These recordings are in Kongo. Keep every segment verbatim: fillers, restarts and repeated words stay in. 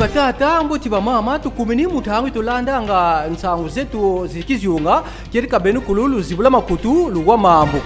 Batata, mbote bamama, tukumini mu ntangu yi tulandanga nsangu zetu zi kizunga, kedika benu kulu luzibula makutu, luwa mambu.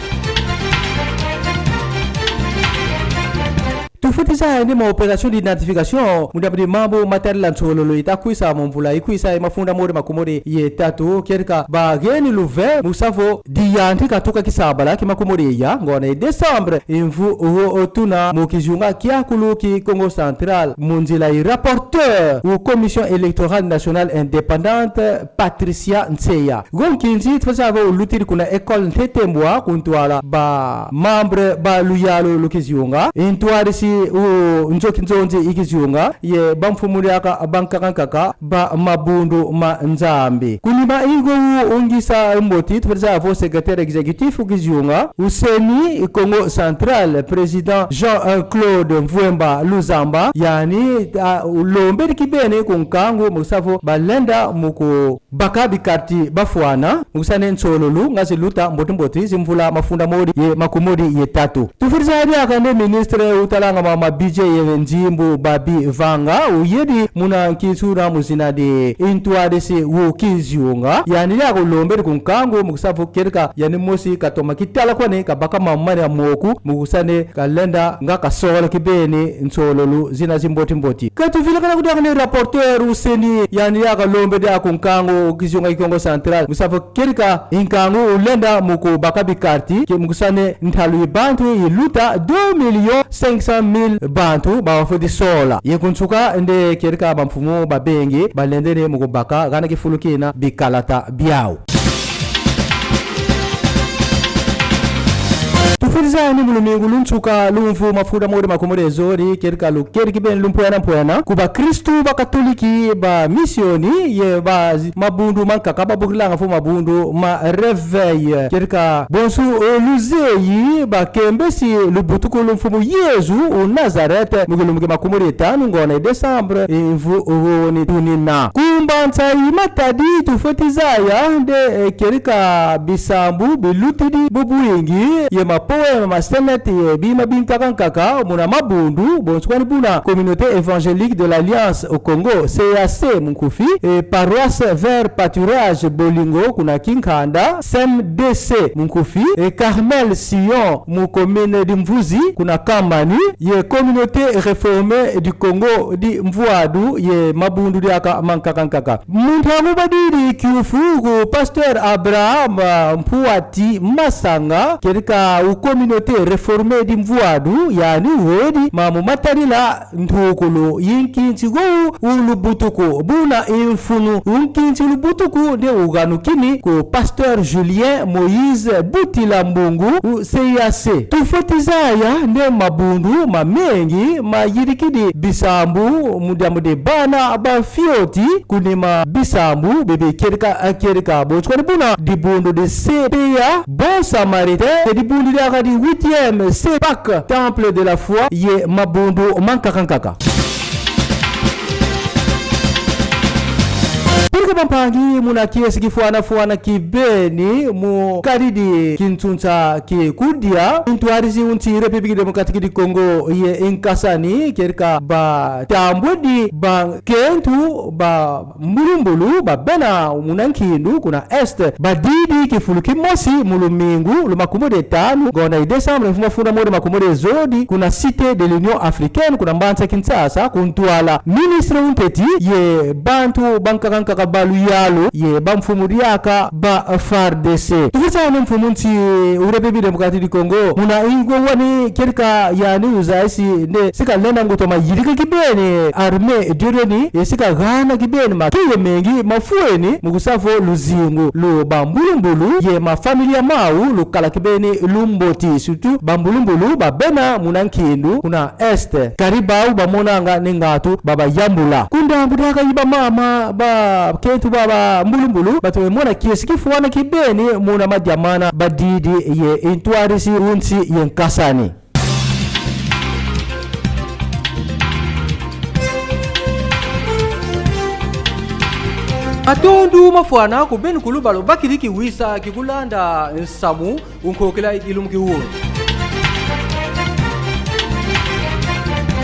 Tufweti zaya nde ma opération d'identification mu diambu di mambu matadila nsololo yita kwisa mu mvula yi kwisa yi mafunda modi makumodi ye tatu, kedika bageni luve mu sa vo diyantika tuka kisabala ki makumodi ye ya ngonda yi décembre, mvu wo tuna mu kizunga kiakulu ki Kongo Central, mu nzila yi rapporteur wu Commission électorale nationale indépendante, Patricia Nseya. Go nkinzi tufweti zaya vo ulutidi kuna école Ntete Mbwa ku ntwala ba membre ba luyalu lu kizunga, ntwadisi wu nzo kinzonzi yi kizunga, ye bamfumu diaka bankaka nkaka ba mabundu ma Nzambi. Ku nima yi ngo wu ngisa mboti, tufweti zaya vo secrétaire exécutif wu kizunga wu CENI Kongo Central, président Jean-Claude Mvuemba Luzamba, yani, a, ulombedi kibeni ku nkangu mu sa vo balenda mu ku baka bikarti bafwana, mu kusa nde nsololo nga ziluta mboti mboti zi mvula mafunda modi ye makumodi ye tatu. Tufweti zaya diaka nde ministre utalanga ma, ma budget ye nzimbu Babi Vanga, uyedi muna nkinsi una mu zina di ntwadisi wu kizunga, yani diaka ulombedi ku nkangu mu kusa vo kedika yani mosi katoma kitala kwani kabaka mambu mani ya moku, mu kusa nde kalenda nga kasola kibeni nsololo zina zi mboti mboti. Ka tuvilakana ko diaka nde rapporteur wu CENI, yani diaka lombedi diaka ku nkangu wu kizunga ki Kongo Central, mu sa vo kedika nkangu ulenda mu ku baka bikarti, ke mu kusa nde ntalu yi bantu yiluta deux millions cinq cent mille bantu ba bafweti sola. Ye ku nsuka nde kedika bamfumu babengi balendele mu ku baka gana kifulu kina bikalata biau. Tufweti zaya nde mu lumingu lu nsuka lu mvu mafunda modi makumodi ye zodi, kedika lukedi kibeni lu mpwena mpwena ku bakristu bakatoliki, bamisioni ye ba zi-, mabundu mankaka babokilanga vo mabundu ma Réveil. Kedika bonso, eh, luzeyi bakembesi lubutuku lu mfumu Yezu wu Nazareth mu kilumbu ki makumodi ye tanu ngonda yi décembre, eh, mvu wo ni tunina. Ku mbanza yi Matadi tufweti zaya nde, eh, kedika bisambu bilutidi bubwingi ye ma poème, ma sonnettes ye bima binkaka nkaka muna mabundu, bonso kwani buna Communauté évangélique de l'Alliance au Congo, C E A C mu nkufi, eh, Paroisse Vert Pâturage Bolingo kuna Kinkanda, C M D C mu nkufi, eh, Carmel Sion mu commune di Mvuzi kuna Kamani, ye Communauté réformée du Congo di Mvuadu ye mabundu diaka mankaka nkaka. Mu ntangu badidi kiufu ku pasteur Abraham, ah, Mpuati Masanga, kedika wu Communauté réformée di Mvuadu, yani wodi mambu matadila ntukulu yi nkinsi wo wu lubutuku. Buna mfunu wu nkinsi lubutuku nde uganukini ku pasteur Julien Moïse Butila Mbungu wu C E A C. Tufweti zaya nde mabundu mamengi mayidikidi bisambu mu diambu di bana bafioti, ku nima bisambu bibi kedika kedika. Bonso kwani buna dibundu di C P A, Bon Samaritain, ye dibundu diaka di huitième C P A C, Temple de la Foi, ye mabundu mankaka nkaka. Kedika bampangi, muna kiese kifwana fwana kibeni mu kadidi kinsunsa ki kudia, ntwadisi wu nsi République démocratique du Congo ye nkasani, kedika batambudi bankentu ba mbulumbulu ba bena muna nkindu kuna Est badidi kifulu kimosi mu lumingu lu makumodi ye tanu ngonda yi décembre mvu mafunda modi makumodi ye zodi kuna Cité de l'Union Africaine kuna mbanza Kinshasa, ku ntwala ministre wu ntete ye bantu bankaka nkaka ba luyalu ye bamfumu diaka ba F A R D C. Tufweti zaya nde mfumu nsi wu République démocratique du Congo, muna ingwe wani kedika yani uzayisi nde si kalenda ngutoma yidika kibeni armée dieudonnée, ye si kagana kibeni makiye mengi mafweni mu kusa vo luzingu lu bambulumbulu ye mafamilia mau lukala kibeni lu mboti, surtout bambulumbulu ba bena muna nkindu kuna Est. Kadi bau bamonanga nde ngatu babayambula. Ku ndambu diaka yi bamama, bankentu ba bambulumbulu batoma mona kiese kifwana kibeni muna madiamana badidi ye ntwadisi wu nsi ye nkasani. Matondo mafwana ku beno kulu ba lubakidi kiwisa ki kulanda nsamu wu nkokila yi kilumbu ki wunu.